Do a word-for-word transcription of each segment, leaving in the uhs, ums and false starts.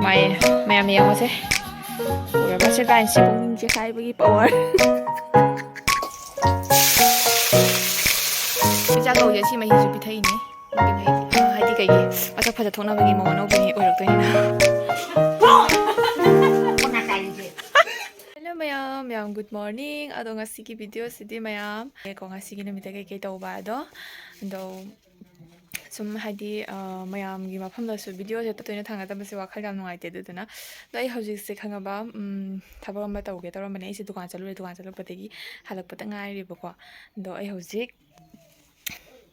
ꯃꯥꯏ ꯃꯌꯥꯝ ꯌꯦꯡꯉꯨꯁꯦ꯫ ꯎꯔꯕ ꯁꯤ ꯂꯥꯏꯟꯁꯦ? ꯄꯨꯛꯅꯤꯡꯁꯦ ꯍꯥꯏꯕꯒꯤ ꯄꯋꯥꯔ꯫ ꯆꯥꯛ ꯀꯧꯁꯦ ꯁꯤ ꯃꯍꯤꯁꯨ ꯄꯤꯊꯛꯏꯅꯦ꯫ ꯍꯥꯏꯗꯤ ꯀꯩꯒꯤ ꯃꯁꯛ ꯐꯖ ꯊꯣꯛꯅꯕꯒꯤ ꯃꯧ ꯑꯅꯧꯕꯤꯅꯤ ꯑꯣꯏꯔꯛꯇꯣꯏꯅꯤꯅ꯫ Hello ꯃꯌꯥꯝ, ꯃꯌꯥꯝ good morning꯫ ꯑꯗꯣ ꯉꯁꯤꯒꯤ ꯚꯤꯗꯤꯑꯣꯁꯤꯗꯤ ꯃꯌꯥꯝ ꯀꯣ ꯉꯁꯤꯒꯤ ꯅꯨꯃꯤꯠꯇ ꯀꯩꯀꯩ ꯇꯧꯕ ꯑꯗꯣ ꯑꯗꯣ ꯁꯨꯝ ꯍꯥꯏꯗꯤ ꯃꯌꯥꯝꯒꯤ ꯃꯐꯝꯗꯁꯨ ꯚꯤꯗꯤꯑꯣꯁꯦ ꯇꯣꯏꯅ ꯊꯥꯡꯒꯠꯇꯕꯁꯦ ꯋꯥꯈꯜ ꯌꯥꯝ ꯅꯨꯡꯉꯥꯏꯇꯦ꯫ ꯑꯗꯨꯗꯨꯅ ꯑꯗꯣ ꯑꯩ ꯍꯧꯖꯤꯛꯁꯦ ꯈꯪꯉꯕ ꯊꯕꯛ ꯑꯃ ꯇꯧꯒꯦ ꯇꯧꯔꯝꯕꯅꯦ꯫ ꯑꯩꯁꯦ ꯗꯨꯀꯥꯟ ꯆꯠꯂꯨꯔꯦ, ꯗꯨꯀꯥꯟ ꯆꯠꯂꯛꯄꯗꯒꯤ ꯍꯜꯂꯛꯄꯗ ꯉꯥꯏꯔꯤꯕꯀꯣ꯫ ꯑꯗꯣ ꯑꯩ ꯍꯧꯖꯤꯛ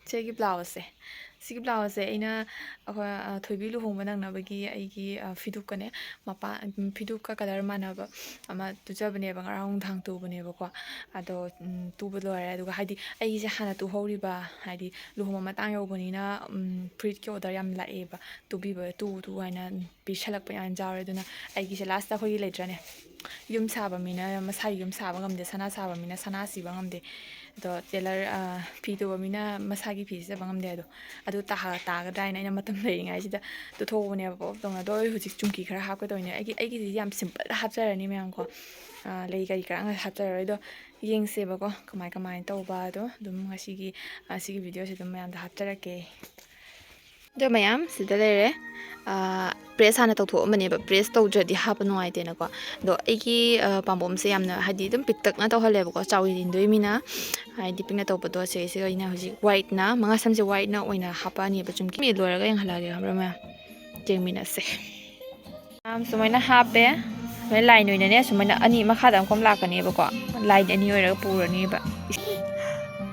ꯁꯤꯒꯤ ꯕ꯭ꯂꯥꯎꯁꯁꯦ ꯁꯤꯒꯤ ꯕ꯭ꯂꯥꯎꯁꯁꯦ ꯑꯩꯅ ꯑꯩꯈꯣꯏ ꯊꯣꯏꯕꯤ ꯂꯨꯍꯣꯡꯕ ꯅꯪꯅꯕꯒꯤ ꯑꯩꯒꯤ ꯐꯤꯗꯨꯛꯀꯅꯦ ꯃꯄꯥ ꯐꯤꯗꯨꯛꯀ ꯀꯂꯔ ꯃꯥꯟꯅꯕ ꯑꯃ ꯇꯨꯖꯕꯅꯦꯕ, ꯉꯔꯥꯡ ꯅꯨꯡꯗꯥꯡ ꯇꯨꯕꯅꯦꯕꯀꯣ꯫ ꯑꯗꯣ ꯇꯨꯕ ꯂꯣꯏꯔꯦ꯫ ꯑꯗꯨꯒ ꯍꯥꯏꯗꯤ ꯑꯩꯁꯦ ꯍꯥꯟꯅ ꯇꯨꯍꯧꯔꯤꯕ, ꯍꯥꯏꯗꯤ ꯂꯨꯍꯣꯡꯕ ꯃꯇꯥꯡ ꯌꯧꯕꯅꯤꯅ ꯐꯨꯔꯤꯠꯀꯤ ꯑꯣꯔꯗꯔ ꯌꯥꯝ ꯂꯥꯛꯑꯦꯕ, ꯇꯨꯕꯤꯕ ꯇꯨ ꯇꯨ ꯍꯥꯏꯅ ꯄꯤꯁꯜꯂꯛꯄ ꯌꯥꯝ ꯌꯥꯎꯔꯦ꯫ ꯑꯗꯨꯅ ꯑꯩꯒꯤꯁꯦ ꯂꯥꯁꯇ ꯑꯩꯈꯣꯏꯒꯤ ꯂꯩꯇ꯭ꯔꯅꯦ, ꯌꯨꯝ ꯁꯥꯕ ꯃꯤꯅ ꯃꯁꯥꯒꯤ ꯌꯨꯝ ꯁꯥꯕ ꯉꯝꯗꯦ, ꯁꯅꯥ ꯁꯥꯕ ꯃꯤꯅ ꯁꯅꯥ ꯁꯤꯕ ꯉꯝꯗꯦ꯫ ꯑꯗꯣ ꯇꯦꯂꯔ ꯐꯤ ꯇꯨꯕ ꯃꯤꯅ ꯃꯁꯥꯒꯤ ꯐꯤ ꯁꯤꯖꯕ ꯉꯝꯗꯦ꯫ ꯑꯗꯣ ꯑꯗꯨ ꯇꯥꯒꯗ꯭ꯔꯥ ꯍꯥꯏꯅ ꯑꯩꯅ ꯃꯇꯝ ꯂꯩꯔꯤꯉꯩꯁꯤꯗ ꯇꯨꯊꯣꯛꯍꯧꯕꯅꯦꯕ ꯄꯣꯞ ꯇꯧꯅ꯫ ꯑꯗꯣ ꯑꯩ ꯍꯧꯖꯤꯛ ꯆꯨꯝꯀꯤ ꯈꯔ ꯍꯥꯞꯀꯗꯧꯅꯦ꯫ ꯑꯩꯒꯤ ꯑꯩꯒꯤꯗꯤ ꯌꯥꯝ ꯁꯤꯝꯄꯜꯗ ꯍꯥꯞꯆꯔꯅꯤ ꯃꯌꯥꯝ ꯀꯣ꯫ ꯂꯩ ꯀꯔꯤ ꯀꯔꯥ ꯍꯥꯞꯆꯔꯔꯣꯏ꯫ ꯑꯗꯣ ꯌꯦꯡꯁꯦꯕꯀꯣ ꯀꯃꯥꯏ ꯀꯃꯥꯏꯅ ꯇꯧꯕ꯫ ꯑꯗꯣ ꯑꯗꯨꯝ ꯉꯁꯤꯒꯤ ꯁꯤꯒꯤ ꯚꯤꯗꯤꯑꯣꯁꯦ ꯑꯗꯨꯝ ꯃꯌꯥꯝꯗ ꯍꯥꯞꯆꯔꯛꯀꯦ꯫ ꯑꯗꯣ ꯃꯌꯥꯝ ꯁꯤꯗ ꯂꯩꯔꯦ꯫ ꯄ꯭ꯔꯦꯁ ꯍꯥꯟꯅ ꯇꯧꯊꯣꯛꯑꯝꯕꯅꯦꯕ, ꯄ꯭ꯔꯦꯁ ꯇꯧꯗ꯭ꯔꯗꯤ ꯍꯥꯞꯄ ꯅꯨꯡꯉꯥꯏꯇꯦꯅꯀꯣ꯫ ꯑꯗꯣ ꯑꯩꯒꯤ ꯄꯥꯝꯕꯣꯝꯁꯦ ꯌꯥꯝꯅ ꯍꯥꯏꯗꯤ ꯑꯗꯨꯝ ꯄꯤꯛꯇꯛꯅ ꯇꯧꯍꯜꯂꯦꯕꯀꯣ, ꯆꯥꯎꯏꯟꯗꯣꯏꯃꯤꯅ꯫ ꯍꯥꯏꯗꯤ ꯄꯤꯛꯅ ꯇꯧꯕꯗꯣ ꯁꯤꯁꯦ ꯑꯩꯅ ꯍꯧꯖꯤꯛ ꯋꯥꯏꯠꯅ, ꯃꯉꯥ ꯁꯝꯁꯦ ꯋꯥꯏꯠꯅ ꯑꯣꯏꯅ ꯍꯥꯞꯄꯛꯑꯅꯦꯕ꯫ ꯆꯨꯝꯀꯤ ꯂꯣꯏꯔꯒ ꯌꯦꯡꯍꯜꯂꯛꯑꯒꯦ ꯈꯪꯕ꯭ꯔꯥ ꯃꯌꯥꯝ? ꯌꯦꯡꯃꯤꯟꯅꯁꯦ꯫ ꯃꯌꯥꯝ ꯁꯨꯃꯥꯏꯅ ꯍꯥꯞꯄꯦ꯫ ꯁꯨꯃꯥꯏꯅ ꯂꯥꯏꯟ ꯑꯣꯏꯅꯅꯦ ꯁꯨꯃꯥꯏꯅ ꯑꯅꯤ ꯃꯈꯥꯗ ꯑꯃꯨꯛ ꯂꯥꯛꯀꯅꯦꯕꯀꯣ꯫ ꯂꯥꯏꯟ ꯑꯅꯤ ꯑꯣꯏꯔꯒ ꯄꯨꯔꯅꯦꯕ꯫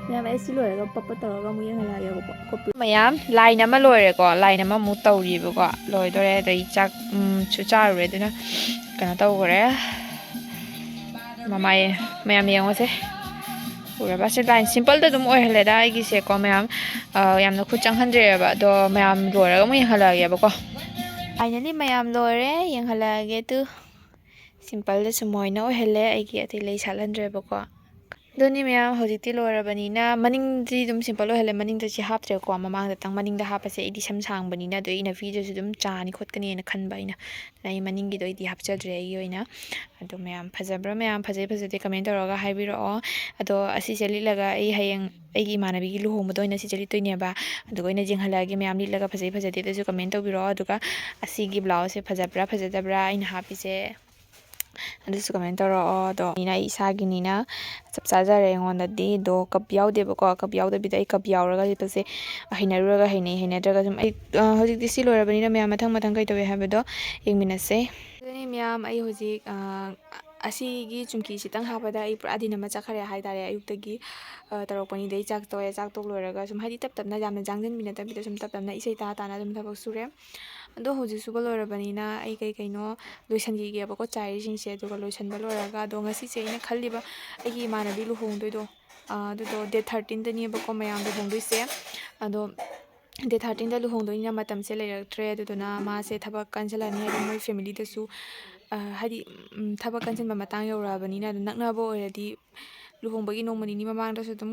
ꯃꯌꯥꯝ ꯑꯩ ꯁꯤ ꯂꯣꯏꯔꯒ ꯄꯞꯄ ꯇꯧꯔꯒ ꯑꯃꯨꯛ ꯌꯦꯡꯍꯜꯂꯛꯑꯒꯦꯕꯀꯣ꯫ ꯃꯌꯥꯝ ꯂꯥꯏꯟ ꯑꯃ ꯂꯣꯏꯔꯦꯀꯣ, ꯂꯥꯏꯟ ꯑꯃꯃꯨꯛ ꯇꯧꯔꯤꯕꯀꯣ꯫ ꯂꯣꯏꯗꯣꯔꯦ꯫ ꯑꯗꯩ ꯆꯥꯛ ꯁꯨ ꯆꯥꯔꯨꯔꯦ꯫ ꯑꯗꯨꯅ ꯀꯩꯅꯣ ꯇꯧꯈ꯭ꯔꯦ꯫ ꯃꯃꯥꯏ ꯃꯌꯥꯝ ꯌꯦꯡꯉꯨꯁꯦ꯫ ꯎꯔꯕ? ꯁꯤ ꯂꯥꯏꯟ ꯁꯤꯝꯄꯜꯗ ꯑꯗꯨꯝ ꯑꯣꯏꯍꯜꯂꯦꯗ ꯑꯩꯒꯤꯁꯦꯀꯣ ꯃꯌꯥꯝ꯫ ꯌꯥꯝꯅ ꯈꯨꯠ ꯆꯪꯍꯟꯗ꯭ꯔꯦꯕ꯫ ꯑꯗꯣ ꯃꯌꯥꯝ ꯂꯣꯏꯔꯒ ꯑꯃꯨꯛ ꯌꯦꯡꯍꯜꯂꯛꯑꯒꯦꯕꯀꯣ꯫ ꯐꯥꯏꯅꯦꯜꯂꯤ ꯃꯌꯥꯝ ꯂꯣꯏꯔꯦ, ꯌꯦꯡꯍꯜꯂꯛꯑꯒꯦ꯫ ꯑꯗꯨ ꯁꯤꯝꯄꯜꯗ ꯁꯨꯃꯥꯏꯅ ꯑꯣꯏꯍꯜꯂꯦ꯫ ꯑꯩꯒꯤ ꯑꯇꯩ ꯂꯩ ꯁꯥꯠꯍꯟꯗ꯭ꯔꯦꯕꯀꯣ꯫ ꯑꯗꯨꯅꯤ ꯃꯌꯥꯝ, ꯍꯧꯖꯤꯛꯇꯤ ꯂꯣꯏꯔꯕꯅꯤꯅ ꯃꯅꯤꯡꯗꯤ ꯑꯗꯨꯝ simple ꯑꯣꯏꯍꯜꯂꯦ꯫ ꯃꯅꯤꯡꯗ ꯁꯤ ꯍꯥꯞꯇ꯭ꯔꯦꯀꯣ, ꯃꯃꯥꯡꯗꯇꯪ꯫ ꯃꯅꯤꯡꯗ ꯍꯥꯞꯄꯁꯦ ꯑꯩꯗꯤ ꯁꯝ ꯁꯥꯡꯕꯅꯤꯅ, ꯑꯗꯣ ꯑꯩ ꯏꯅꯐꯤꯗꯁꯨ ꯑꯗꯨꯝ ꯆꯥꯅꯤ ꯈꯣꯠꯀꯅꯤꯅ ꯈꯟꯕ ꯑꯩꯅ꯫ ꯑꯗꯨꯅ ꯑꯩ ꯃꯅꯤꯡꯒꯤꯗꯣ ꯑꯩꯗꯤ ꯍꯥꯞꯆꯗ꯭ꯔꯦ ꯑꯩꯒꯤ ꯑꯣꯏꯅ꯫ ꯑꯗꯣ ꯃꯌꯥꯝ ꯐꯖꯕ꯭ꯔꯥ, ꯃꯌꯥꯝ ꯐꯖꯩ ꯐꯖꯗꯦ comment ꯇꯧꯔꯒ ꯍꯥꯏꯕꯤꯔꯛꯑꯣ꯫ ꯑꯗꯣ ꯑꯁꯤꯁꯦ ꯂꯤꯠꯂꯒ ꯑꯩ ꯍꯌꯦꯡ ꯑꯩꯒꯤ ꯏꯃꯥꯟꯅꯕꯤꯒꯤ ꯂꯨꯍꯣꯡꯕꯗ ꯑꯣꯏꯅ ꯁꯤꯁꯦ ꯂꯤꯠꯇꯣꯏꯅꯦꯕ꯫ ꯑꯗꯨꯒ ꯑꯩꯅ ꯌꯦꯡꯍꯜꯂꯛꯑꯒꯦ ꯃꯌꯥꯝ ꯂꯤꯠꯂꯒ ꯐꯖꯩ ꯐꯖꯗꯦ ꯑꯗꯨꯁꯨ comment ꯇꯧꯕꯤꯔꯛꯑꯣ꯫ ꯑꯗꯨꯒ ꯑꯁꯤꯒꯤ ꯕ꯭ꯂꯥꯎꯁꯁꯦ ꯐꯖꯕ꯭ꯔꯥ ꯐꯖꯗꯕ꯭ꯔꯥ ꯑꯩꯅ ꯍꯥꯞꯄꯤꯁꯦ ꯑꯗꯨꯁꯨ comment ꯇꯧꯔꯛꯑꯣ꯫ ꯑꯗꯣ ꯑꯩꯅ, ꯑꯩ ꯏꯁꯥꯒꯤꯅꯤꯅ ꯆꯞ ꯆꯥꯖꯔꯦ ꯑꯩꯉꯣꯟꯗꯗꯤ꯫ ꯑꯗꯣ cup ꯌꯥꯎꯗꯦꯕꯀꯣ, cup ꯌꯥꯎꯗꯕꯤꯗ ꯑꯩ cup ꯌꯥꯎꯔꯒ ꯂꯤꯠꯄꯁꯦ ꯍꯩꯅꯔꯨꯔꯒ ꯍꯩꯅꯩ, ꯍꯩꯅꯗ꯭ꯔꯒ ꯁꯨꯝ ꯑꯩ, ꯑ, ꯍꯧꯖꯤꯛꯇꯤ ꯁꯤ ꯂꯣꯏꯔꯕꯅꯤꯅ ꯃꯌꯥꯝ ꯃꯊꯪ ꯃꯊꯪ ꯀꯩ ꯇꯧꯋꯦ ꯍꯥꯏꯕꯗꯣ ꯌꯦꯡꯃꯤꯟꯅꯁꯦ꯫ ꯑꯗꯨꯅꯤ ꯃꯌꯥꯝ, ꯑꯩ ꯍꯧꯖꯤꯛ, ꯑ, ꯑꯁꯤꯒꯤ ꯆꯨꯝꯀꯤꯁꯤꯇꯪ ꯍꯥꯞꯄꯗ ꯑꯩ ꯄꯨꯔꯥ ꯗꯤꯟ ꯑꯃ ꯆꯠꯈ꯭ꯔꯦ ꯍꯥꯏꯇꯥꯔꯦ꯫ ꯑꯌꯨꯛꯇꯒꯤ, ꯑ, ꯇꯧꯔꯛꯄꯅꯤꯗ ꯑꯩ ꯆꯥꯛ ꯇꯣꯛꯑꯦ, ꯆꯥꯛ ꯇꯣꯛ ꯂꯣꯏꯔꯒ ꯁꯨꯝ ꯍꯥꯏꯗꯤ ꯇꯞ ꯇꯞꯅ ꯌꯥꯝꯅ ꯖꯥꯡꯖꯟꯕꯤ ꯅꯠꯇꯕꯤꯗ ꯁꯨꯝ ꯇꯞ ꯇꯞꯅ ꯏꯁꯩ ꯇꯥ ꯇꯥꯅ ꯑꯗꯨꯝ ꯊꯕꯛ ꯁꯨꯔꯦ꯫ ꯑꯗꯣ ꯍꯧꯖꯤꯛ ꯁꯨꯕ ꯂꯣꯏꯔꯕꯅꯤꯅ ꯑꯩ ꯀꯩ ꯀꯩꯅꯣ ꯂꯣꯏꯁꯟꯈꯤꯒꯦꯕꯀꯣ, ꯆꯥꯏꯔꯤꯁꯤꯡꯁꯦ꯫ ꯑꯗꯨꯒ ꯂꯣꯏꯁꯟꯕ ꯂꯣꯏꯔꯒ, ꯑꯗꯣ ꯉꯁꯤꯁꯦ ꯑꯩꯅ ꯈꯜꯂꯤꯕ ꯑꯩꯒꯤ ꯏꯃꯥꯟꯅꯕꯤ ꯂꯨꯍꯣꯡꯗꯣꯏꯗꯣ, ꯑ, ꯑꯗꯨꯗꯣ date thirteenꯗꯅꯦꯕꯀꯣ ꯃꯌꯥꯝ ꯂꯨꯍꯣꯡꯗꯣꯏꯁꯦ꯫ ꯑꯗꯣ date thirteenꯗ ꯂꯨꯍꯣꯡꯗꯣꯏꯅꯤꯅ ꯃꯇꯝꯁꯦ ꯂꯩꯔꯛꯇ꯭ꯔꯦ꯫ ꯑꯗꯨꯗꯨꯅ ꯃꯥꯁꯦ ꯊꯕꯛ ꯀꯟꯁꯤꯜꯂꯅꯤ, ꯍꯥꯏꯗꯤ ꯃꯣꯏ familyꯗꯁꯨ, ꯑ, ꯍꯥꯏꯗꯤ, ꯎꯝ, ꯊꯕꯛ ꯀꯟꯁꯤꯟꯕ ꯃꯇꯥꯡ ꯌꯧꯔꯛꯑꯕꯅꯤꯅ꯫ ꯑꯗꯨꯝ ꯅꯛꯅꯕ ꯑꯣꯏꯔꯗꯤ ꯂꯨꯍꯣꯡꯕꯒꯤ ꯅꯣꯡꯃ ꯅꯤꯅꯤ ꯃꯃꯥꯡꯗꯁꯨ ꯑꯗꯨꯝ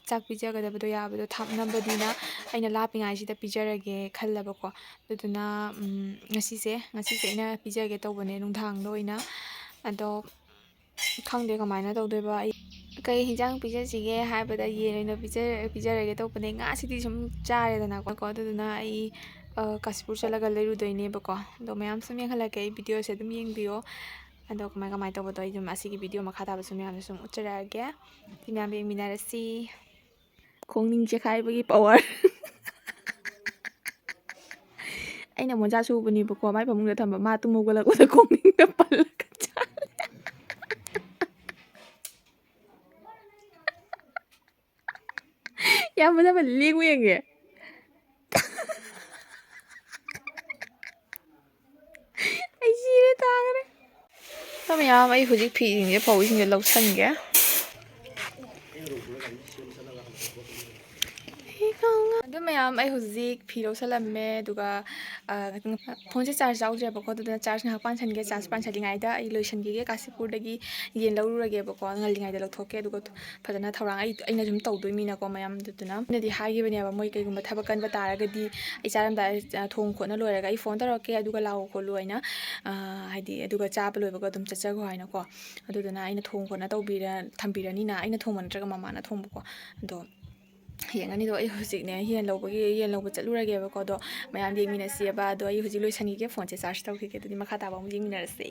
ꯆꯥꯛ ꯄꯤꯖꯒꯗꯕꯗꯣ ꯌꯥꯕꯗꯣ ꯊꯥꯞꯅꯕꯅꯤꯅ ꯑꯩꯅ ꯂꯥꯞꯄꯤꯉꯥꯏꯁꯤꯗ ꯄꯤꯖꯔꯒꯦ ꯈꯜꯂꯕꯀꯣ꯫ ꯑꯗꯨꯗꯨꯅ, ꯎꯝ, ꯉꯁꯤꯁꯦ, ꯉꯁꯤꯁꯦ ꯑꯩꯅ ꯄꯤꯖꯒꯦ ꯇꯧꯕꯅꯦ ꯅꯨꯡꯗꯥꯡꯗ ꯑꯣꯏꯅ꯫ ꯑꯗꯣ ꯈꯪꯗꯦ ꯀꯃꯥꯏꯅ ꯇꯧꯗꯣꯏꯕ꯫ ꯑꯩ ꯀꯩ ꯍꯤꯟꯖꯥꯡ ꯄꯤꯖꯁꯤꯒꯦ ꯍꯥꯏꯕꯗ ꯌꯦꯟ ꯑꯣꯏꯅ ꯄꯤꯖ-, ꯄꯤꯖꯔꯒꯦ ꯇꯧꯕꯅꯦ꯫ ꯉꯥꯁꯤꯗꯤ ꯁꯨꯝ ꯆꯥꯔꯦꯗꯅꯀꯣ꯫ ꯑꯗꯨꯗꯨꯅ ꯑꯩ, ꯑ, ꯀꯥꯁꯤꯄꯨꯔ ꯆꯠꯂꯒ ꯂꯩꯔꯨꯗꯣꯏꯅꯦꯕꯀꯣ꯫ ꯑꯗꯣ ꯃꯌꯥꯝ ꯁꯨꯝ ꯌꯦꯡꯍꯜꯂꯛꯀꯦ꯫ ꯑꯩ videoꯁꯦ ꯑꯗꯨꯝ ꯌꯦꯡꯕꯤꯌꯣ꯫ ꯑꯗꯣ ꯀꯃꯥꯏ ꯀꯃꯥꯏ ꯇꯧꯕꯗꯣ ꯑꯩ ꯑꯗꯨꯝ ꯑꯁꯤꯒꯤ video ꯃꯈꯥ ꯇꯥꯕꯁꯨ ꯃꯌꯥꯝꯗ ꯁꯨꯝ ꯎꯠꯆꯔꯛꯑꯒꯦ꯫ ꯁꯤ ꯃꯌꯥꯝ ꯌꯦꯡꯃꯤꯟꯅꯔꯁꯤ꯫ ꯈꯣꯡꯅꯤꯡ ꯆꯦꯈꯥꯏꯕꯒꯤ power꯫ ꯑꯩꯅ ꯃꯣꯟꯖꯥ ꯁꯨꯕꯅꯦꯕꯀꯣ, ꯃꯥꯏ ꯐꯃꯨꯡꯗ ꯊꯝꯕ꯫ ꯃꯥ ꯇꯨꯝ ꯍꯧꯒꯠꯂꯛꯄꯗ ꯈꯣꯡꯅꯤꯡꯗ ꯄꯜꯂꯒ ꯆꯥꯔꯦ꯫ ꯌꯥꯝ ꯐꯖꯕ, ꯂꯦꯡꯉꯨ ꯌꯦꯡꯒꯦ꯫ ꯑꯩ ꯁꯤꯔꯦ, ꯇꯥꯈ꯭ꯔꯦ꯫ ꯑꯗꯣ ꯃꯌꯥꯝ, ꯑꯩ ꯍꯧꯖꯤꯛ ꯐꯤꯁꯤꯡꯁꯦ ꯐꯧꯕꯁꯤꯡꯁꯦ ꯂꯧꯁꯟꯒꯦ꯫ ꯑꯗꯨ ꯃꯌꯥꯝ, ꯑꯩ ꯍꯧꯖꯤꯛ ꯐꯤ ꯂꯧꯁꯜꯂꯝꯃꯦ, ꯑꯗꯨꯒ, ꯐꯣꯟꯁꯦ ꯆꯥꯔꯖ ꯌꯥꯎꯗ꯭ꯔꯦꯕꯀꯣ, ꯑꯗꯨꯗꯨꯅ ꯆꯥꯔꯖ ꯉꯥꯏꯍꯥꯛ ꯄꯥꯟꯁꯟꯒꯦ꯫ ꯆꯥꯔꯖ ꯄꯥꯟꯁꯜꯂꯤꯉꯩꯗ ꯑꯩ ꯂꯣꯏꯁꯟꯈꯤꯒꯦ, ꯀꯥꯁꯤꯄꯨꯔꯗꯒꯤ ꯌꯦꯟ ꯂꯧꯔꯨꯔꯒꯦꯕꯀꯣ꯫ ꯉꯜꯂꯤꯉꯩꯗ ꯂꯧꯊꯣꯛꯀꯦ, ꯑꯗꯨꯒ ꯐꯖꯅ ꯊꯧꯔꯥꯡ ꯑꯩ ꯑꯩꯅ ꯁꯨꯝ ꯇꯧꯗꯣꯏ ꯃꯤꯅꯀꯣ ꯃꯌꯥꯝꯗꯨꯗꯨꯅ꯫ ꯑꯩꯅꯗꯤ ꯍꯥꯏꯈꯤꯕꯅꯦꯕ, ꯃꯣꯏ ꯀꯩꯒꯨꯝꯕ ꯊꯕꯛ ꯀꯟꯕ ꯇꯥꯔꯒꯗꯤ ꯑꯩ ꯆꯥꯔꯝꯗꯥꯏ ꯊꯣꯡ ꯈꯣꯠꯅ ꯂꯣꯏꯔꯒ ꯑꯩ ꯐꯣꯟ ꯇꯧꯔꯛꯀꯦ, ꯑꯗꯨꯒ ꯂꯥꯛꯑꯣ ꯈꯣꯠꯂꯣ ꯍꯥꯏꯅ, ꯍꯥꯏꯗꯤ ꯑꯗꯨꯒ ꯆꯥꯕ ꯂꯣꯏꯕꯒ ꯑꯗꯨꯝ ꯆꯠꯆꯈꯣ ꯍꯥꯏꯅꯀꯣ꯫ ꯑꯗꯨꯗꯨꯅ ꯑꯩꯅ ꯊꯣꯡ ꯈꯣꯠꯅ ꯇꯧꯕꯤꯔ ꯊꯝꯕꯤꯔꯅꯤꯅ, ꯑꯩꯅ ꯊꯣꯡꯕ ꯅꯠꯇ꯭ꯔꯒ ꯃꯃꯥꯅ ꯊꯣꯡꯕꯀꯣ꯫ ꯑꯗꯣ ꯌꯦꯡꯉꯅꯤꯗꯣ꯫ ꯑꯩ ꯍꯧꯖꯤꯛꯅꯦ ꯌꯦꯟ ꯂꯧꯕꯒꯤ, ꯌꯦꯟ ꯂꯧꯕ ꯆꯠꯂꯨꯔꯒꯦꯕꯀꯣ꯫ ꯑꯗꯣ ꯃꯌꯥꯝ ꯌꯦꯡꯃꯤꯟꯅꯁꯤꯑꯕ꯫ ꯑꯗꯣ ꯑꯩ ꯍꯧꯖꯤꯛ ꯂꯣꯏꯁꯟꯈꯤꯒꯦ, ꯐꯣꯟꯁꯦ ꯆꯥꯔꯖ ꯇꯧꯈꯤꯒꯦ, ꯑꯗꯨꯗꯤ ꯃꯈꯥ ꯇꯥꯕ ꯑꯃꯨꯛ ꯌꯦꯡꯃꯤꯟꯅꯔꯁꯦ꯫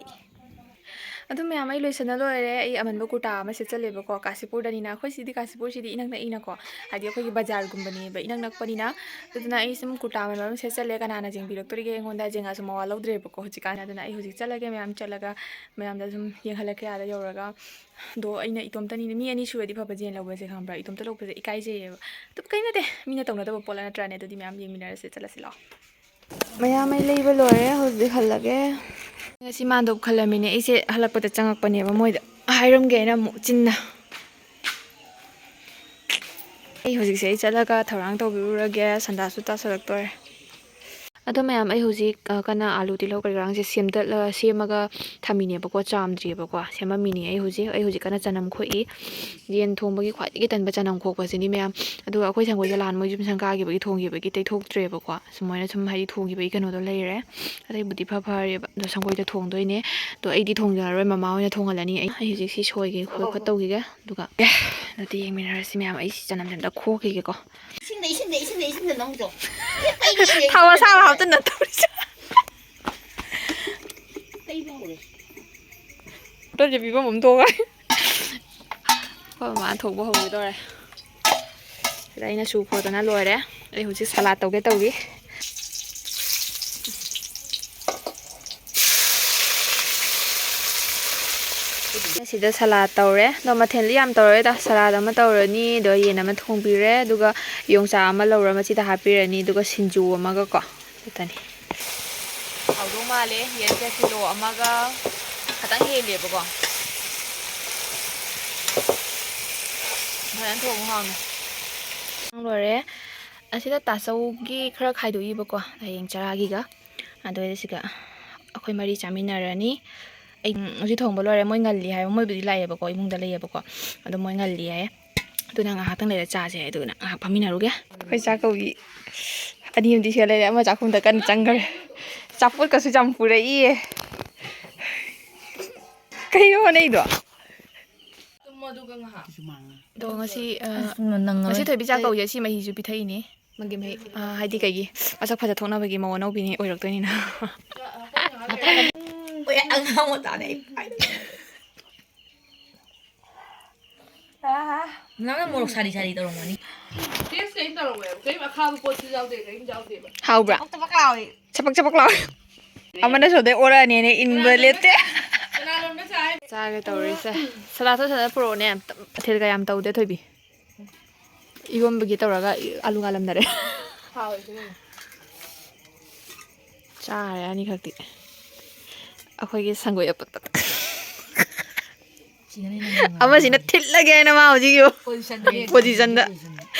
ꯑꯗꯨ ꯃꯌꯥꯝ, ꯑꯩ ꯂꯣꯏꯁꯟꯅ ꯂꯣꯏꯔꯦ꯫ ꯑꯩ ꯑꯃꯟꯕ ꯀꯨꯔꯇꯥ ꯑꯃ ꯁꯦꯠꯆꯜꯂꯦꯕꯀꯣ꯫ ꯀꯥꯁꯤꯄꯨꯔꯗꯅꯤꯅ, ꯑꯩꯈꯣꯏ ꯁꯤꯗꯤ, ꯀꯥꯁꯤꯄꯨꯔꯁꯤꯗꯤ ꯏꯅꯛ ꯅꯛꯏꯅꯀꯣ, ꯍꯥꯏꯗꯤ ꯑꯩꯈꯣꯏꯒꯤ ꯕꯖꯥꯔꯒꯨꯝꯕꯅꯦꯕ, ꯏꯅꯛ ꯅꯛꯄꯅꯤꯅ꯫ ꯑꯗꯨꯅ ꯑꯩ ꯁꯨꯝ ꯀꯨꯔꯇꯥ ꯑꯃꯟꯕ ꯑꯃ ꯁꯦꯠꯆꯜꯂꯦ꯫ ꯀꯅꯥꯅ ꯌꯦꯡꯕꯤꯔꯛꯇꯣꯔꯤꯒꯦ ꯑꯩꯉꯣꯟꯗ? ꯌꯦꯡꯉꯛꯑꯁꯨ ꯃꯋꯥ ꯂꯧꯗ꯭ꯔꯦꯕꯀꯣ ꯍꯧꯖꯤꯛꯀꯥꯟ꯫ ꯑꯗꯨꯅ ꯑꯩ ꯍꯧꯖꯤꯛ ꯆꯠꯂꯒꯦ, ꯃꯌꯥꯝ ꯆꯠꯂꯒ ꯃꯌꯥꯝꯗ ꯁꯨꯝ ꯌꯦꯡꯍꯜꯂꯛꯀꯦ ꯑꯥꯗ ꯌꯧꯔꯒ꯫ ꯑꯗꯣ ꯑꯩꯅ ꯏꯇꯣꯝꯇꯅꯤꯅ, ꯃꯤ ꯑꯅꯤ ꯁꯨꯔꯗꯤ ꯐꯕ ꯌꯦꯟ ꯂꯧꯕꯁꯦ, ꯈꯪꯕ꯭ꯔꯥ? ꯏꯇꯣꯝꯇ ꯂꯧꯕꯁꯦ ꯏꯀꯥꯏꯖꯩꯌꯦꯕ꯫ ꯑꯗꯨ ꯀꯩꯝ ꯅꯠꯇꯦ, ꯃꯤꯅ ꯇꯧꯅꯗꯕ ꯄꯣꯠꯂ ꯅꯠꯇ꯭ꯔꯥꯅꯦ? ꯑꯗꯨꯗꯤ ꯃꯌꯥꯝ ꯌꯦꯡꯃꯤꯟꯅꯔꯁꯦ, ꯆꯠꯂꯁꯤ ꯂꯥꯛꯑꯣ꯫ ꯃꯌꯥꯝ ꯑꯩ ꯂꯩꯕ ꯂꯣꯏꯔꯦ, ꯍꯧꯖꯤꯛ ꯍꯜꯂꯒꯦ꯫ ꯉꯁꯤ ꯃꯥꯟꯗꯣꯞ ꯈꯜꯂꯝꯃꯤꯅꯦ ꯑꯩꯁꯦ, ꯍꯜꯂꯛꯄꯗ ꯆꯪꯉꯛꯄꯅꯦꯕ, ꯃꯣꯏꯗ ꯍꯥꯏꯔꯝꯒꯦꯅ ꯑꯃꯨꯛ ꯆꯤꯟꯅ꯫ ꯑꯩ ꯍꯧꯖꯤꯛꯁꯦ ꯑꯩ ꯆꯠꯂꯒ ꯊꯧꯔꯥꯡ ꯇꯧꯕꯤꯔꯨꯔꯒꯦ, ꯁꯟꯗꯥꯁꯨ ꯇꯥꯁꯜꯂꯛꯇꯣꯔꯦ꯫ ꯑꯗꯣ ꯃꯌꯥꯝ, ꯑꯩ ꯍꯧꯖꯤꯛ, ꯑ, ꯀꯟꯅ ꯑꯥꯂꯨ ꯇꯤꯜꯍꯧ ꯀꯔꯤ ꯀꯔꯥꯡꯁꯦ ꯁꯦꯝꯗꯠꯂ-, ꯁꯦꯝꯃꯒ ꯊꯝꯃꯤꯅꯦꯕꯀꯣ, ꯆꯥꯝꯗ꯭ꯔꯤꯑꯕꯀꯣ, ꯁꯦꯝꯃꯝꯃꯤꯅꯦ꯫ ꯑꯩ ꯍꯧꯖꯤꯛ, ꯑꯩ ꯍꯧꯖꯤꯛ ꯀꯟꯅ ꯆꯅꯝ ꯈꯣꯛꯏ꯫ ꯌꯦꯟ ꯊꯣꯡꯕꯒꯤ ꯈ꯭ꯋꯥꯏꯗꯒꯤ ꯇꯟꯕ ꯆꯅꯝ ꯈꯣꯛꯄꯁꯤꯅꯤ ꯃꯌꯥꯝ꯫ ꯑꯗꯨꯒ ꯑꯩꯈꯣꯏ ꯁꯪꯒꯣꯏꯗ ꯅꯍꯥꯟ ꯃꯣꯏ ꯌꯨꯝ ꯁꯪꯒꯥꯈꯤꯕꯒꯤ ꯊꯣꯡꯈꯤꯕꯒꯤ ꯇꯩꯊꯣꯛꯇ꯭ꯔꯦꯕꯀꯣ, ꯁꯨꯃꯥꯏꯅ ꯁꯨꯝ ꯍꯥꯏꯗꯤ ꯊꯣꯡꯈꯤꯕꯒꯤ ꯀꯩꯅꯣꯗꯣ ꯂꯩꯔꯦ꯫ ꯑꯇꯩꯕꯨꯗꯤ ꯐ ꯐꯔꯦꯕ, ꯑꯗꯣ ꯁꯪꯒꯣꯏꯗ ꯊꯣꯡꯗꯣꯏꯅꯦ꯫ ꯑꯗꯣ ꯑꯩꯗꯤ ꯊꯣꯡꯖꯔꯔꯣꯏ, ꯃꯃꯥ ꯍꯣꯏꯅ ꯊꯣꯡꯍꯜꯂꯅꯤ꯫ ꯑꯩ, ꯑꯩ ꯍꯧꯖꯤꯛ ꯁꯤ ꯁꯣꯏꯒꯦ ꯈꯣꯠꯄ ꯇꯧꯈꯤꯒꯦ, ꯑꯗꯨꯒ ꯑꯦ, ꯑꯗꯨꯗꯤ ꯌꯦꯡꯃꯤꯟꯅꯔꯁꯤ ꯃꯌꯥꯝ꯫ ꯑꯩ ꯁꯤ ꯆꯅꯝꯁꯦ ꯑꯝꯇ ꯈꯣꯛꯈꯤꯒꯦꯀꯣ꯫ ꯏꯁꯤꯡꯗ, ꯏꯁꯤꯡꯗ, ꯏꯁꯤꯡꯗ, ꯏꯁꯤꯡꯗ ꯅꯝꯗ꯭ꯔꯣ? ꯊꯥꯎ ꯑꯁꯥꯕ ꯍꯥꯞꯇꯅ ꯇꯧꯔꯤꯁꯦ꯫ ꯇꯩꯕ ꯍꯧꯔꯦ꯫ ꯇꯣꯟꯁꯦ ꯄꯤꯐꯝ ꯑꯃ ꯊꯣꯛꯑꯣꯏ꯫ ꯑꯩꯈꯣꯏ ꯃꯃꯥ ꯊꯣꯡꯕ ꯍꯧꯒꯗꯧꯔꯦ꯫ ꯁꯤꯗ ꯑꯩꯅ ꯁꯨ ꯈꯣꯠꯇꯅ ꯂꯣꯏꯔꯦ꯫ ꯑꯩ ꯍꯧꯖꯤꯛ ꯁꯂꯥꯠ ꯇꯧꯒꯦ ꯇꯧꯔꯤ꯫ ꯁꯤꯗ ꯁꯂꯥꯠ ꯇꯧꯔꯦ꯫ ꯑꯗꯣ ꯃꯊꯦꯜꯗꯤ ꯌꯥꯝ ꯇꯧꯔꯣꯏꯗ꯫ ꯁꯂꯥꯠ ꯑꯃ ꯇꯧꯔꯅꯤ, ꯑꯗꯣ ꯌꯦꯟ ꯑꯃ ꯊꯣꯡꯕꯤꯔꯦ, ꯑꯗꯨꯒ ꯌꯣꯡꯆꯥꯛ ꯑꯃ ꯂꯧꯔ ꯃꯆꯤꯗ ꯍꯥꯞꯄꯤꯔꯅꯤ, ꯑꯗꯨꯒ ꯁꯤꯡꯖꯨ ꯑꯃꯒꯀꯣ꯫ ꯈꯛꯇꯅꯤ꯫ ꯍꯥꯎꯗꯧ ꯃꯥꯜꯂꯦ꯫ ꯌꯦꯟꯁꯦ ꯀꯤꯂꯣ ꯑꯃꯒ ꯈꯇꯪ ꯍꯦꯜꯂꯦꯕꯀꯣ꯫ ꯐꯖꯅ ꯊꯣꯡꯉꯨ ꯍꯥꯎꯅ꯫ ꯂꯣꯏꯔꯦ꯫ ꯑꯁꯤꯗ ꯇꯥꯆꯧꯒꯤ ꯈꯔ ꯈꯥꯏꯗꯣꯛꯏꯕꯀꯣ, ꯍꯌꯦꯡ ꯆꯔꯥꯒꯤꯒ꯫ ꯑꯗꯨ ꯁꯤꯒ ꯑꯩꯈꯣꯏ ꯃꯔꯤ ꯆꯥꯃꯤꯟꯅꯔꯅꯤ꯫ ꯑꯩ, ꯎꯝ, ꯍꯧꯖꯤꯛ ꯊꯣꯡꯕ ꯂꯣꯏꯔꯦ꯫ ꯃꯣꯏ ꯉꯜꯂꯤ ꯍꯥꯏꯕ, ꯃꯣꯏꯕꯨꯗꯤ ꯂꯥꯛꯑꯦꯕꯀꯣ, ꯏꯃꯨꯡꯗ ꯂꯩꯌꯦꯕꯀꯣ꯫ ꯑꯗꯣ ꯃꯣꯏ ꯉꯜꯂꯤ ꯍꯥꯏꯌꯦ꯫ ꯑꯗꯨꯅ ꯉꯥꯏꯍꯥꯛꯇꯪ ꯂꯩꯔ ꯆꯥꯁꯦ꯫ ꯑꯗꯨꯅ ꯉꯥꯏꯍꯥꯛ ꯐꯝꯃꯤꯟꯅꯔꯨꯒꯦ꯫ ꯑꯩꯈꯣꯏ ꯆꯥꯛ ꯀꯧꯕꯤ ꯑꯅꯤ ꯑꯃꯗꯤ ꯁꯤꯗ ꯂꯩꯔꯦ, ꯑꯃ ꯆꯥꯛꯈꯨꯝꯗ ꯀꯟꯅ ꯆꯪꯈ꯭ꯔꯦ꯫ ꯑꯆꯥꯄꯣꯠꯀꯁꯨ ꯌꯥꯝ ꯄꯨꯔꯛꯏꯌꯦ꯫ ꯀꯩꯅꯣ ꯍꯣꯠꯅꯩꯗꯣ? ꯇꯨꯝꯃꯣ ꯑꯗꯨꯒ ꯉꯥꯏꯍꯥꯛ꯫ ꯑꯗꯣ ꯉꯁꯤ, ꯑ, ꯑꯁ, ꯅꯪꯉꯔꯣꯏ꯫ ꯉꯁꯤ ꯊꯣꯏꯕꯤ ꯆꯥꯛ ꯀꯧꯕꯁꯦ ꯁꯤ ꯃꯍꯤꯁꯨ ꯄꯤꯊꯛꯏꯅꯦ꯫ ꯃꯥꯒꯤ ꯃꯍꯤ, ꯑ, ꯍꯥꯏꯗꯤ ꯀꯩꯒꯤ ꯃꯁꯛ ꯐꯖ ꯊꯣꯛꯅꯕꯒꯤ ꯃꯧ ꯑꯅꯧꯕꯤꯅꯤ ꯑꯣꯏꯔꯛꯇꯣꯏꯅꯤꯅ꯫ ꯍꯣꯏ, ꯑꯉꯥꯡ ꯃꯆꯥꯅꯦ꯫ ꯅꯪꯅ ꯃꯣꯔꯣꯛ ꯁꯥꯔꯤ ꯁꯥꯔꯤ ꯇꯧꯔꯝꯒꯅꯤ꯫ ꯇꯦꯁ ꯀꯔꯤꯝ ꯇꯧꯔꯝꯃꯣꯏꯕ꯫ ꯀꯔꯤꯝ ꯑꯈꯥꯕ ꯄꯣꯠꯁꯨ ꯌꯥꯎꯗꯦ, ꯀꯔꯤꯝ ꯌꯥꯎꯗꯦꯕ꯫ ꯍꯥꯎꯕ꯭ꯔꯥ? ꯆꯕꯛ ꯆꯕꯛ ꯂꯥꯎꯋꯦ꯫ ꯆꯕꯛ ꯆꯕꯛ ꯂꯥꯎꯋꯦ꯫ ꯑꯃꯅ ꯁꯣꯝꯗꯩ ꯑꯣꯔꯛꯑꯅꯤꯅꯦ, ꯏꯟꯕ ꯂꯦꯞꯇꯦ꯫ ꯀꯅꯥꯅꯣꯝꯅ ꯆꯥꯏ꯫ ꯆꯥꯒꯦ ꯇꯧꯔꯤꯁꯦ꯫ ꯁꯂꯥꯠꯇꯣ ꯁꯂꯥꯠ ꯄꯨꯔꯛꯑꯣꯅꯦ꯫ ꯃꯊꯦꯜꯒ ꯌꯥꯝ ꯇꯧꯗꯦ ꯊꯣꯏꯕꯤ꯫ ꯏꯔꯣꯝꯕꯒꯤ ꯇꯧꯔꯒ ꯑꯂꯨ ꯉꯥꯜꯂꯝꯗꯔꯦ꯫ ꯍꯥꯎꯋꯦ ꯑꯗꯨꯅ꯫ ꯆꯥꯔꯦ ꯑꯅꯤꯈꯛꯇꯤ꯫ ꯑꯩꯈꯣꯏꯒꯤ ꯁꯪꯒꯣꯏ ꯑꯄꯠꯄꯗ꯫ ꯁꯤꯅꯅꯦ ꯅꯪ ꯅꯨꯡꯉꯥꯏꯔꯤꯁꯦ꯫ ꯑꯃꯁꯤꯅ ꯊꯤꯠꯂꯒꯦ ꯍꯥꯏꯅ ꯃꯥ ꯍꯧꯖꯤꯛ ꯌꯣ-, ꯄꯣꯖꯤꯁꯟꯗ ꯂꯦꯞꯄꯦ꯫ ꯄꯣꯖꯤꯁꯟꯗ꯫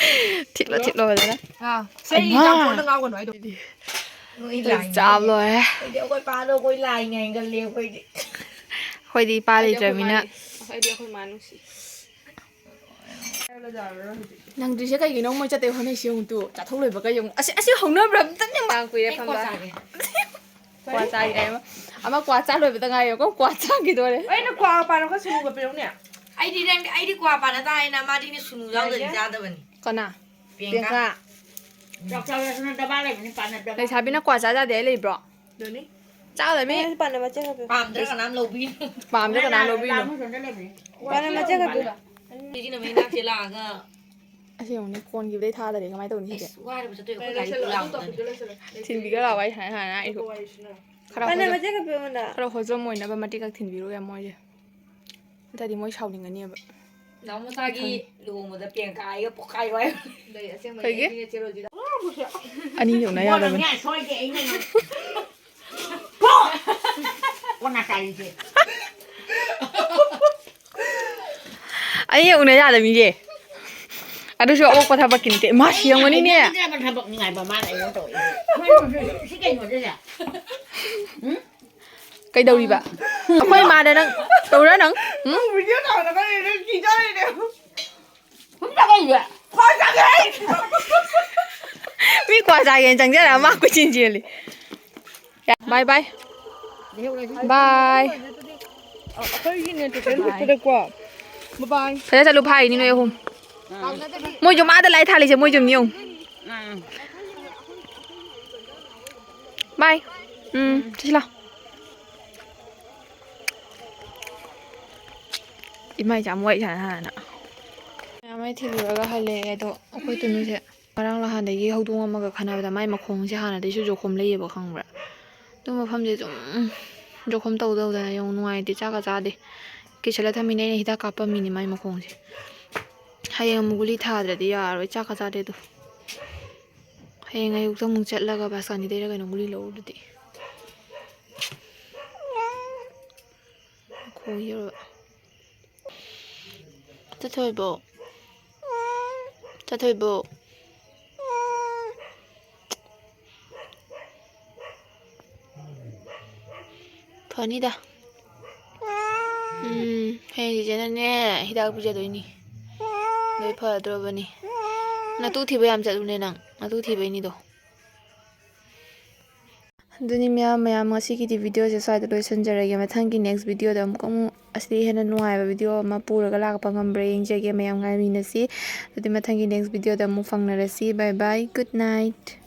ꯊꯤꯠꯂꯣ, ꯊꯤꯠꯂꯣ ꯐꯖꯅ꯫ ꯑꯥ, ꯁꯤ ꯑꯩ ꯑꯩ ꯆꯥꯛ ꯊꯣꯡꯗ ꯉꯥꯎꯒꯅꯨ ꯍꯥꯏꯗꯣ꯫ ꯅꯣꯏ ꯂꯥꯏꯅꯦ꯫ ꯆꯥꯕ ꯂꯣꯏꯔꯦ꯫ ꯑꯩꯗꯤ ꯑꯩꯈꯣꯏ ꯄꯥꯗꯣ ꯑꯩꯈꯣꯏ ꯂꯥꯏꯅꯦ ꯍꯥꯏꯒꯜꯂꯦ ꯑꯩꯈꯣꯏꯗꯤ꯫ ꯑꯩꯈꯣꯏꯗꯤ ꯏꯄꯥ ꯑꯩꯗꯤ ꯑꯩꯈꯣꯏ ꯂꯩꯇ꯭ꯔꯕꯅꯤꯅ꯫ ꯃꯥ-, ꯑꯩꯗꯤ ꯑꯩꯈꯣꯏ ꯃꯥ ꯅꯨꯡꯁꯤ꯫ ꯅꯪꯗ꯭ꯔꯤꯁꯦ ꯀꯩꯒꯤꯅꯣ? ꯃꯣꯏ ꯆꯠꯇꯩ ꯍꯣꯠꯅꯩꯁꯤ ꯌꯦꯡꯉꯨ ꯇꯨ꯫ ꯆꯥꯊꯣꯛ ꯂꯣꯏꯕꯒ ꯌꯦꯡꯉꯨ꯫ ꯑꯁꯤ, ꯑꯁꯤ ꯍꯧꯅꯕ꯭ꯔꯥ? ꯑꯝꯇꯅꯦ ꯃꯥꯡ ꯀꯨꯏꯔꯦ ꯑꯩ ꯀ꯭ꯋꯥ ꯐꯝꯕ꯫ ꯆꯥꯒꯦ꯫ ꯀ꯭ꯋꯥ ꯆꯥꯒꯦ ꯍꯥꯏꯕ꯫ ꯑꯃ ꯀ꯭ꯋꯥ ꯆꯥ ꯂꯣꯏꯕꯗ ꯉꯥꯏꯔꯦꯀꯣ, ꯀ꯭ꯋꯥ ꯆꯥꯈꯤꯗꯣꯔꯦ꯫ ꯑꯩꯅ ꯀ꯭ꯋꯥ ꯄꯥꯟ ꯑꯃ ꯁꯨꯅꯨꯒ ꯄꯤꯔꯛꯎꯅꯦ꯫ ꯑꯩꯗꯤ ꯅꯪ, ꯑꯩꯗꯤ ꯀ꯭ꯋꯥ ꯄꯥꯟꯅ ꯇꯥꯏꯅ, ꯃꯥꯗꯤ ꯁꯨꯅꯨ ꯌꯥꯎꯗꯗꯤ ꯌꯥꯏꯌꯦ꯫ ꯆꯥꯗꯕꯅꯤ꯫ ꯀꯅꯥ? ꯄ꯭ꯔꯤꯌꯥꯡꯀꯥ꯫ ꯄ꯭ꯔꯤꯌꯥꯡꯀꯥ꯫ ꯆꯥꯛ ꯆꯥꯕꯗꯁꯨ ꯅꯪ ꯗꯕꯥ ꯂꯩꯕꯅꯤ, ꯄꯥꯟꯅꯗꯕ꯫ ꯂꯩꯁꯥꯕꯤꯅ ꯀ꯭ꯋꯥ ꯆꯥ ꯌꯥꯗꯦ ꯍꯥꯏ ꯂꯩꯕ꯭ꯔꯣ? ꯑꯗꯨꯅꯤ꯫ ꯆꯥꯒꯗꯕꯅꯤ꯫ ꯅꯪꯁꯨ ꯄꯥꯟꯅꯕ ꯆꯦ ꯈꯔ ꯄꯤꯌꯨ꯫ ꯄꯥꯝꯗ꯭ꯔꯥ ꯀꯅꯥꯝ ꯂꯧꯕꯤꯅꯨ꯫ ꯄꯥꯝꯗ꯭ꯔꯥ ꯀꯅꯥꯝ ꯂꯧꯕꯤꯅꯨ꯫ ꯂꯥꯝꯃ ꯁꯣꯝꯗ ꯂꯩꯕꯅꯤ꯫ ꯄꯥꯟꯅꯕ ꯆꯦ ꯈꯔ ꯄꯤꯌꯨ꯫ ꯁꯤꯅ ꯃꯩ ꯅꯥꯛꯁꯦ ꯂꯥꯛꯑꯒ꯫ ꯑꯁꯤ ꯌꯦꯡꯉꯨꯅꯦ, ꯀꯣꯟꯈꯤꯕꯗꯩ ꯊꯥꯗꯔꯦ꯫ ꯀꯃꯥꯏꯅ ꯇꯧꯅꯤ ꯁꯤꯗꯤ? ꯑꯁ, ꯋꯥꯔꯕ ꯆꯠꯇꯣꯏ ꯑꯩꯈꯣꯏ ꯒꯥꯔꯤ ꯂꯣꯏꯁꯤꯜꯂꯣ, ꯄꯨ ꯑꯗꯨ ꯂꯥꯛꯑꯣ ꯇꯧꯕꯤꯗꯣ ꯅꯪ꯫ ꯂꯣꯏꯁꯤꯜꯂꯣ꯫ ꯊꯤꯟꯕꯤꯒ ꯂꯥꯛꯑꯣ, ꯑꯩ ꯁꯨꯃꯥꯏꯅ, ꯁꯨꯃꯥꯏꯅ ꯑꯩꯁꯨ꯫ ꯈꯔ ꯄꯥꯟꯅꯕ ꯍꯣꯖꯝ-, ꯆꯦ ꯈꯔ ꯄꯤꯌꯨ ꯑꯩꯉꯣꯟꯗ꯫ ꯈꯔ ꯍꯣꯖꯝ ꯑꯣꯏꯅꯕ ꯃꯇꯤꯛ ꯈꯛ ꯊꯤꯟꯕꯤꯔꯨ ꯌꯥꯝ ꯃꯣꯏꯁꯦ꯫ ꯅꯠꯇ꯭ꯔꯗꯤ ꯃꯣꯏ ꯁꯥꯎꯅꯤꯡꯒꯅꯤꯕ꯫ ꯅꯥꯎ ꯃꯆꯥꯒꯤ ꯈꯪꯉꯤ꯫ ꯂꯨꯍꯣꯡꯕꯗ ꯄ꯭ꯔꯤꯌꯥꯡꯀꯥ ꯑꯩꯒ ꯄꯣꯛꯈꯥꯏꯔꯣ ꯍꯥꯏꯕ꯫ ꯂꯩ, ꯑꯁꯦꯡꯕꯩ ꯀꯩꯒꯤ? ꯑꯩꯒꯤꯅꯦ ꯆꯦ ꯔꯣꯖꯤꯗ꯫ ꯑꯅꯤ ꯌꯧꯅ ꯌꯥꯗꯕꯅꯤ꯫ ꯏꯕꯣꯛꯅꯅꯦ ꯁꯣꯏꯗꯦ ꯑꯩꯅ ꯅꯪ-, ꯄꯣ! ꯀꯣꯟꯅ ꯆꯥꯔꯤꯁꯦ꯫ ꯑꯅꯤ ꯌꯧꯅ ꯌꯥꯗꯕꯅꯤꯁꯦ꯫ ꯑꯗꯨꯁꯨ ꯑꯣꯛꯄ ꯊꯕꯛꯀꯤ ꯅꯠꯇꯦ꯫ ꯃꯥ ꯁꯤꯔꯝꯒꯅꯤꯅꯦ꯫ ꯍꯩꯅꯗ꯭ꯔꯕ ꯊꯕꯛꯅꯤ ꯍꯥꯏꯕ ꯃꯥꯅ ꯑꯩꯉꯣꯟꯗ ꯇꯧꯔꯤꯁꯦ꯫ ꯁꯤ ꯀꯩꯅꯣꯁꯤꯗ? ꯎꯝ? ꯀꯩꯗꯧꯔꯤꯕ? ꯑꯩꯈꯣꯏ ꯏꯃꯥꯗ ꯅꯪ ꯇꯧꯔ ꯅꯪ? ꯎꯝ? ꯅꯪ ꯚꯤꯗꯤꯑꯣ ꯇꯧꯔꯒ ꯂꯩꯔꯦ, ꯀꯤꯖꯔꯦꯅꯦ꯫ ꯁꯨꯝ ꯆꯪꯉꯛꯏꯁꯦ꯫ ꯈ꯭ꯋꯥꯏ ꯆꯪꯉꯦ꯫ ꯃꯤ ꯀ꯭ꯋꯥ ꯆꯥꯒꯦꯅ ꯆꯪꯖꯔꯒ ꯃꯥ ꯀꯣꯏꯆꯦꯟ ꯆꯦꯜꯂꯤ꯫ ꯕꯥꯏ ꯕꯥꯏ꯫ ꯕꯥꯏ꯫ ꯑꯩꯈꯣꯏꯒꯤꯅꯦ ꯇꯣꯇꯦꯜ ꯒ꯭ꯔꯨꯞꯇꯨꯗꯀꯣ꯫ ꯕꯥꯏ꯫ ꯐꯖ ꯆꯠꯂꯨ, ꯐꯥꯔꯤꯅꯤ ꯅꯣꯏ ꯑꯍꯨꯝ꯫ ꯃꯣꯏꯁꯨ ꯃꯥꯗ ꯂꯥꯏ ꯊꯥꯜꯂꯤꯁꯦ, ꯃꯣꯏꯁꯨ ꯑꯗꯨꯝ ꯌꯦꯡꯉꯨ꯫ ꯕꯥꯏ꯫ ꯎꯝ, ꯆꯠꯁꯤ ꯂꯥꯎ꯫ ꯏꯃꯥ ꯏꯆꯥ ꯑꯃ ꯋꯥꯔꯤ ꯁꯥꯟꯅ ꯁꯥꯟꯅꯅ꯫ ꯃꯌꯥꯝ ꯑꯩ ꯊꯤꯜꯂꯨꯔꯒ ꯍꯜꯂꯛꯑꯦ꯫ ꯑꯗꯣ ꯑꯩꯈꯣꯏ ꯇꯨꯅꯨꯁꯦ ꯉꯔꯥꯡ ꯅꯍꯥꯟꯗꯒꯤ ꯍꯧꯗꯣꯡ ꯑꯃꯒ ꯈꯠꯅꯕꯗ ꯃꯥꯏ ꯃꯈꯣꯡꯁꯦ ꯍꯥꯟꯅꯗꯩꯁꯨ ꯖꯣꯈꯣꯝ ꯂꯩꯌꯦꯕ, ꯈꯪꯕ꯭ꯔꯥ? ꯑꯗꯨ ꯃꯐꯝꯁꯦ ꯑꯗꯨꯝ ꯖꯣꯈꯣꯝ ꯇꯧ ꯇꯧꯗꯅ ꯌꯦꯡꯉꯨ, ꯅꯨꯡꯉꯥꯏꯇꯦ, ꯆꯥꯛꯀ ꯆꯥꯗꯦ꯫ ꯀꯤꯁꯜꯂ ꯊꯝꯃꯤꯅꯦ ꯑꯩꯅ ꯍꯤꯗꯥꯛ ꯀꯥꯞꯄꯝꯃꯤꯅꯦ ꯃꯥꯏ ꯃꯈꯣꯡꯁꯦ꯫ ꯍꯌꯦꯡ ꯑꯃꯨꯛ ꯒꯨꯂꯤ ꯊꯥꯗ꯭ꯔꯗꯤ ꯌꯥꯔꯔꯣꯏ, ꯆꯥꯛꯀ ꯆꯥꯗꯦ ꯑꯗꯣ꯫ ꯍꯌꯦꯡ ꯑꯌꯨꯛꯇ ꯑꯃꯨꯛ ꯆꯠꯂꯒ ꯕꯥꯁꯀꯥꯅꯤꯗꯩꯔ ꯀꯩꯅꯣ ꯒꯨꯂꯤ ꯂꯧꯔꯨꯔꯗꯤ꯫ ꯈꯣꯡ ꯌꯧꯔꯕ꯫ ꯆꯠꯊꯣꯏꯕꯣ? ꯆꯠꯊꯣꯏꯕꯣ? ꯐꯅꯤꯗ꯫ ꯎꯝ, ꯍꯌꯦꯡ ꯆꯤꯆꯦꯅꯅꯦ ꯍꯤꯗꯥꯛ ꯄꯤꯖꯗꯣꯏꯅꯤ꯫ ꯂꯣꯏ ꯐꯗ꯭ꯔꯣꯕꯅꯤ꯫ ꯅꯇꯨ ꯊꯤꯕ ꯌꯥꯝ ꯆꯠꯂꯨꯅꯦ ꯅꯪ꯫ ꯅꯇꯨ ꯊꯤꯕꯩꯅꯤꯗꯣ꯫ ꯑꯗꯨꯅꯤ ꯃꯌꯥꯝ, ꯃꯌꯥꯝ ꯉꯁꯤꯒꯤꯗꯤ ꯚꯤꯗꯤꯑꯣꯁꯦ ꯁ꯭ꯋꯥꯏꯗ ꯂꯣꯏꯁꯤꯟꯖꯔꯒꯦ꯫ ꯃꯊꯪꯒꯤ ꯅꯦꯛꯁ ꯚꯤꯗꯤꯑꯣꯗ ꯑꯃꯨꯛꯀ ꯑꯃꯨꯛ ꯑꯁꯤꯗꯒꯤ ꯍꯦꯟꯅ ꯅꯨꯡꯉꯥꯏꯕ ꯚꯤꯗꯤꯑꯣ ꯑꯃ ꯄꯨꯔꯒ ꯂꯥꯛꯄ ꯉꯝꯕ꯭ꯔꯥ ꯌꯦꯡꯖꯒꯦ꯫ ꯃꯌꯥꯝ ꯉꯥꯏꯃꯤꯟꯅꯁꯤ꯫ ꯑꯗꯨꯗꯤ ꯃꯊꯪꯒꯤ ꯅꯦꯛꯁ ꯚꯤꯗꯤꯑꯣꯗ ꯑꯃꯨꯛ ꯐꯪꯅꯔꯁꯤ꯫ Bye bye, good night꯫